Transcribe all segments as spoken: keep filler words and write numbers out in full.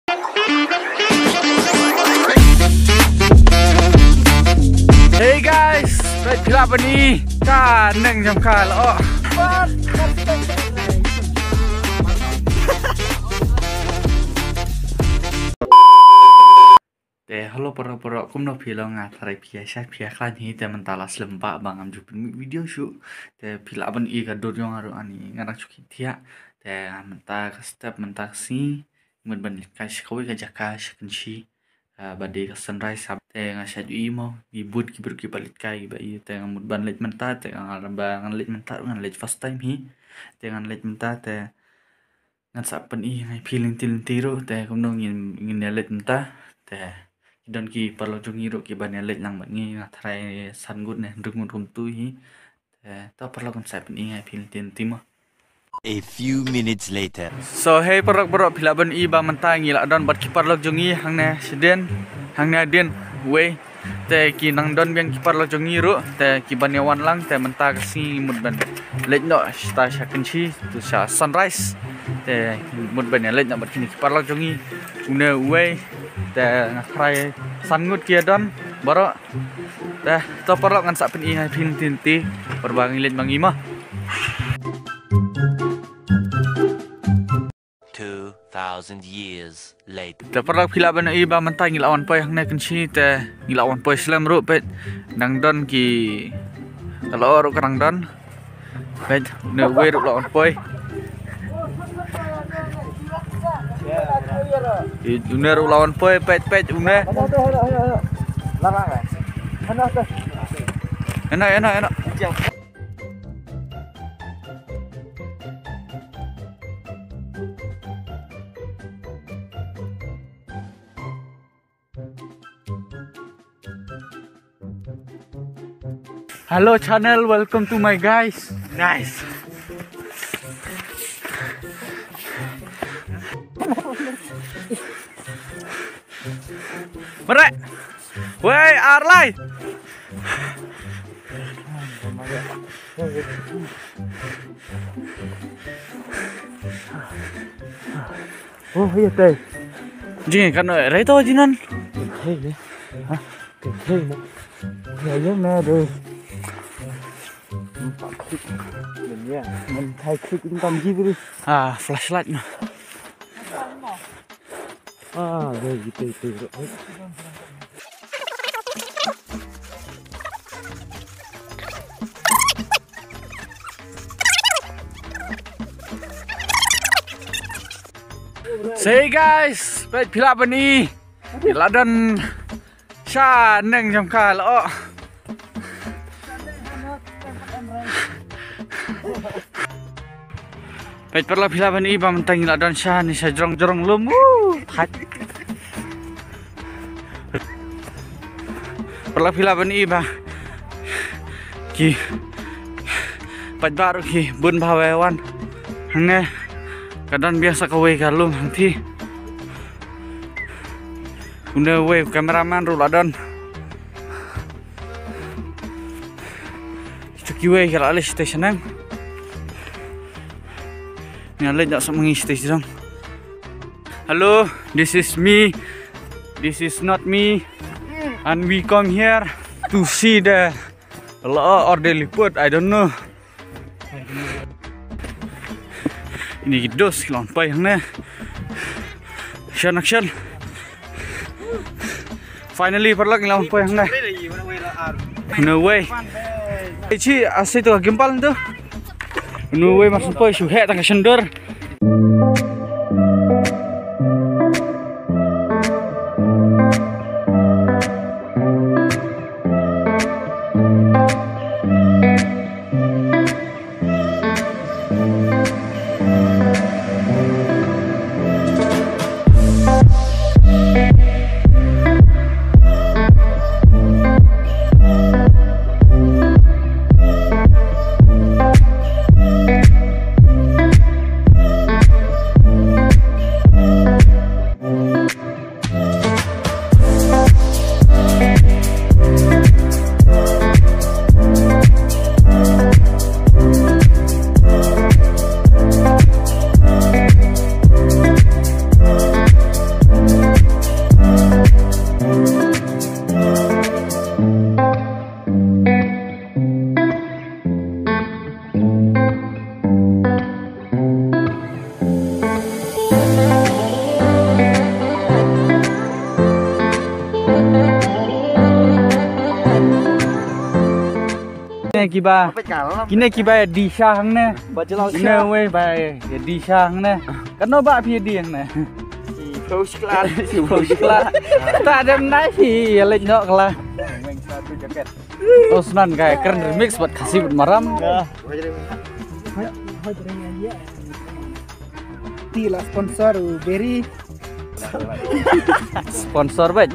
Hey guys, peit phi lah ban i ka neng jong ka la oh. Te hello para para, kumno phi long? Nga tharai phi ïa shai phi ïa khlaiñ hi. Te mynta la slem ba ba ngam ju pynmih video shuh. Te phi lah ban i ka dur jong nga ruh ani nga dang shu khie thiah. Te mynta ka step mynta ka sngi mut ban leit kai sha kawei ka jaka sha Kynshi. Ah, ba dei ka sunrise hap. Te nga shait i mo, ki bun ki briew kiba leit kai kiba i. Te nga mut ban leit mynta, te nga ba ngan leit mynta, ngan leit first time hi. Te ngan leit mynta, te ngan sa pyni ïa phi lynti lynti ruh, te kumno ngin, ngin ïa leit mynta. Te ki don ki paralok jong ngi ruh kiban ïa leit lang bad ngi, nga tharai san ngut ne hynriew ngut kumtu hi. Te to paralok, ngan sa pyni ïa phi lynti lynti mo. A few minutes later. So hey paralok baroh, phi lah ban i ba mynta ngi la don bad ki paralok jong ngi hangne shadien, hangne hadien wei. Te ki nang don biang ki paralok jong ngi ruh, te kiban ïa wan lang, te mynta ka sngi mut ban leit noh shata sha Kynshi, tu sha sunrise. Te mut ban ïa leit noh bad kine ki paralok jong ngi. Une uwei, te nga tharai san ngut ki ïa don baroh. Te to paralok, ngan sa pyni ïa phi lynti lynti por ba ngi leit ma ngi mo. Two thousand years later. Te paralok, phi lah ban i ba mynta ngi la wan poi hangne Kynshi, te ngi la wan poi slem ruh, peit. Nang don ki, ka la oh ruh ka nang don. Peit, une uwei ruh la wan poi. Une ruh la wan poi, peit, peit, une. Ena, ena, ena. Hello channel, welcome to my guys. Nice. Mare. Wei, Arlai. Oh, iya, tei. Jing kan, eh, rai to jinan. Tei, tei. Ha? Tei, tei, tei. Ya, ya, na de. Empat klik. Ya, ya. Mentai klik income ji beri. Ah, flashlight na. Ah, dei, dei, dei, dei. Say guys, peit phi lah ban i. Phi lah don sha neng jong ka la oh. Peit paralok, phi lah ban i ba mynta ngi la don sha ne sha jrong jrong lum. Woo, thait. Paralok, phi lah ban i ba ki paidbah ruh ki bun bha wei wan. Hangne ka don biang sa kawei ka lum hangti. Une wei u cameraman ruh la don. Ito kiwei ka la leh sha shaneng. Nga leit da sa mangi sha shaneng. Hello, this is me. This is not me. And we come here to see the law or the liput, I don't know. Ini ki dos ki la wan poi hangne. Action, action. Finally paralok ngi la wan poi hangne. No way. Ichi asi tu gimbal tu. No way, mar shu poi shu heh tang ka shandor. Kiba, kine kiba ïa die sha hangne. Ba jylliew sha. Kine wei ba ïa die sha hangne. Katno ba phi die hangne? Shiphew shikla. Shiphew shikla. Ta dem nai phi ïa leit noh kala. Osnan ka kren remix bad Khasi bad Maram. Ti la sponsor u Berry. Sponsor bad.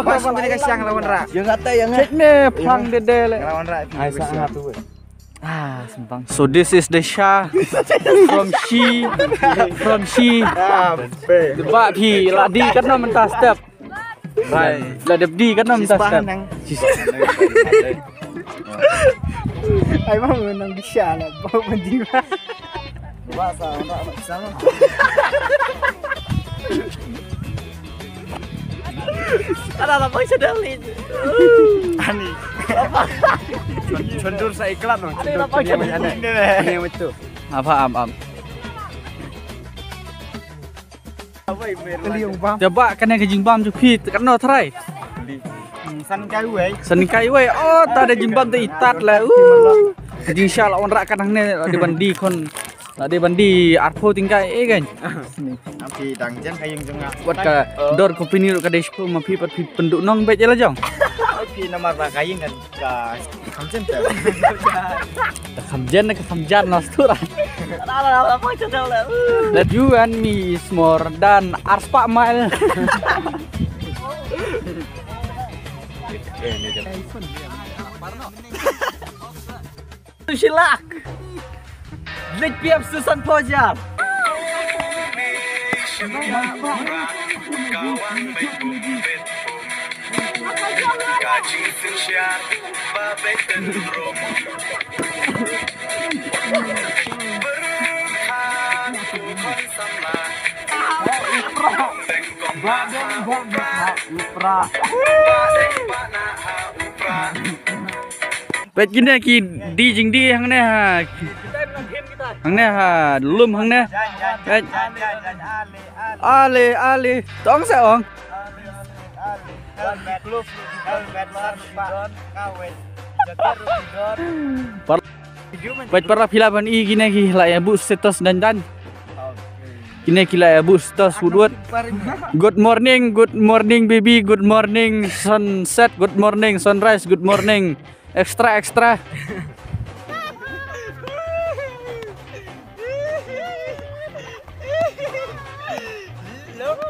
Ba shu kane ka shang la wanrah. Ïa nga te ïa nga. Check ne phang de de le. La wanrah. Ai sa nga tu. Ah, sempang. So this is the sha from she, from she. Ah, be. Ba phi la die katno mynta step. Bai, la dep die katno mynta step. Ai, ma nang die sha la ba mynta. Ba sa na sama. Ala la bang sedang ni. Ani. Chun-, chundur sa iklan no. Ani la bang sedang ni. Ani betul. Apa am am. Te ba kane ka jingbam jong phi te katno trai? San kai wei. San kai wei. Oh, ta da jingbam te itat la. Uh. Ka jingsha la wanrah ka nangne la dei ban die khun. La dei ban die arphew tyngkai eh kan. Phi dang jan ka ïing jong nga. Wat ka dor company ruh ka dei shiphew ma phi pat phi pynduh nong beit ïa la jong. Phi namar ba ka ïing kan ka kham jan te. Ka kham jan, ka kham jan na stura. That you and me is more than arspah mile. Shilak. Leit piap susan pojar. Peit kine ki die jingdie hangne ha. Hangne ha lum hangne. Peit. Ale ale. Tong sa ong. Peit para phi lah ban i kine ki la ïa buh status dan dan. Kine ki la ïa buh status wut wut. Good morning, good morning baby, good morning sunset, good morning sunrise, good morning. Extra, extra.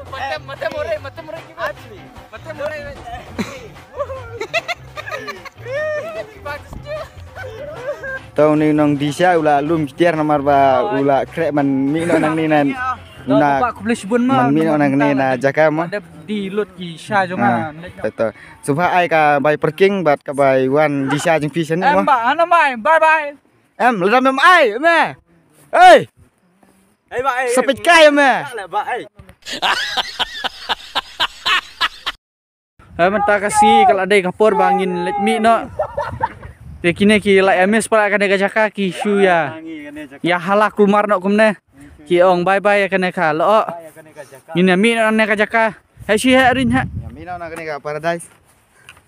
Mata, mata murai, mata murai. Mata murai. Tau ni nong die sha u la lum ktiar namar ba u la khreh ban mih noh nangne na. Na ba khublei shibun ma. Ban mih noh nangne na jaka ma. Dep die lut ki sha jong nga. Tau. Sngewbha ai ka bai parking bad ka bai wan die sha jong phi shane. Em ba, ana mai, bye bye. Em, lada mem ai me. Ei. Ei ba ei. Sapit kai me. Ba ei. Hai mynta ka sngi ka la dei ka por ba ngin leit mih noh. Te kine ki la ïa miss palat kane ka jaka ki shu ïa. Ïa hala kulmar noh kumne. Ki ong bye bye ïa kane ka lyoh. Ngin ïa mih noh kane ka jaka. Hai shu heh rin heh. Ïa mih noh kane ka paradise.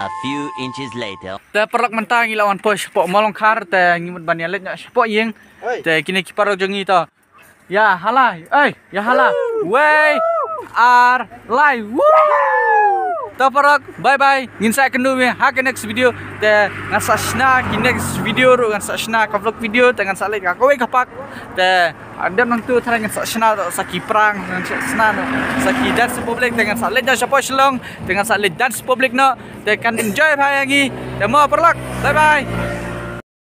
A few inches later. Te paralok mynta ngi la wan poi shapoh Mawlangkhar te ngi mut ban ïa leit noh shapoh ïing. Te kine ki paralok jong ngi to. Ïa hala, ei, ïa hala. Wei, ar, lai. Woo! To paralok, bye bye. Ngin sa ïakynduh ïa ha ka next video. Te ngan sa shna ki next video ruh ngan sa shna ka vlog video te ngan sa leit ka kawei ka park. Te dep nangtu tharai ngan sa shna sa ki prank, ngan sa shna sa ki dance public te ngan sa leit noh shapoh Shillong te ngan sa leit dance public noh. Te kan enjoy bha ïa ngi. Te mo paralok. Bye bye.